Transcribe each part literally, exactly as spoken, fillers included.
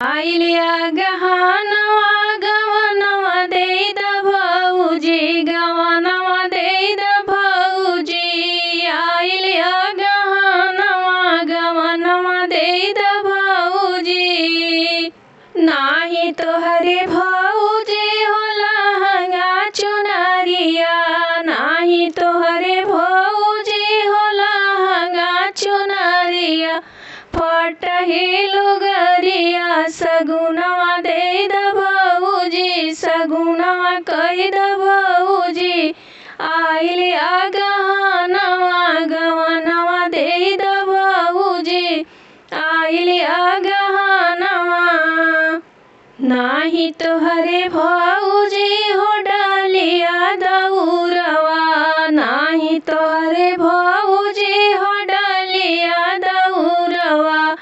आइल अगहनवा गवनवा देइ द भौजी, गवनवा देइ द भौजी। आइल अगहनवा गवनवा देइ द भौजी। नाही तोहरे भौजी हो लहंगा चुनरिया, नाही तोहरे भौजी हो लहंगा चुनरिया। फटही लुगरिया सगुनवा देइ द भौजी, सगुनवा कइ द भौजी। आइल अगहनवा गवनवा देइ द भौजी, आइल अगहनवा। नाही तोहरे भौजी हो डलिया दउरवा, नाही तोहरे भौजी हो डलिया दउरवा।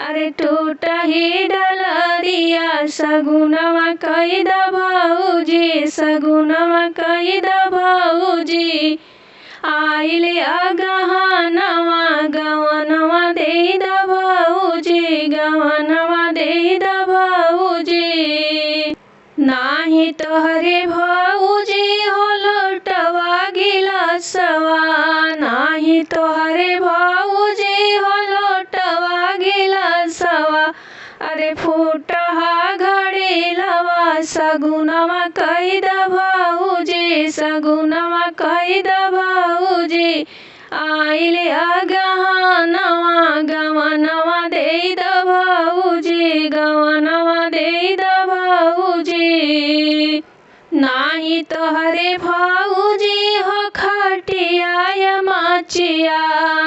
अरे टूटही डलरिया सगुनवा कइ द भौजी, सगुनवा कइ द भौजी। आइल अगहनवा गवनवा देइ द भौजी, गवनवा देइ द भौजी। नाही तोहरे भौजी हो लोटवा गिलासवा, नाही तोहरे भौजी हो लोटवा गिलासवा। अरे फूटहा घड़िलवा सगुनवा कइ द भौजी, सगुनवा कइ द भौजी। आइल अगहनवा गवनवा देइ द भौजी, गवनवा देइ द भौजी। नाही तोहरे भौजी हो खटिया या मचिया,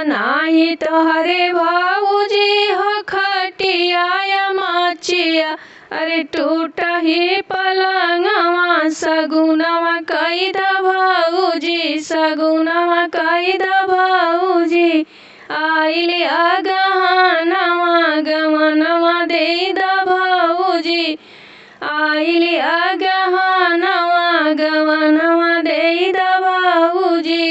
नाही तोहरे भौजी हो खटिया या मचिया। अरे टूटही पलंगवा सगुनवा कइ द भौजी, सगुनवा कइ द भौजी। आइल अगहनवा गवनवा देइ द भौजी, आइल अगहनवा गवनवा देइ द भौजी।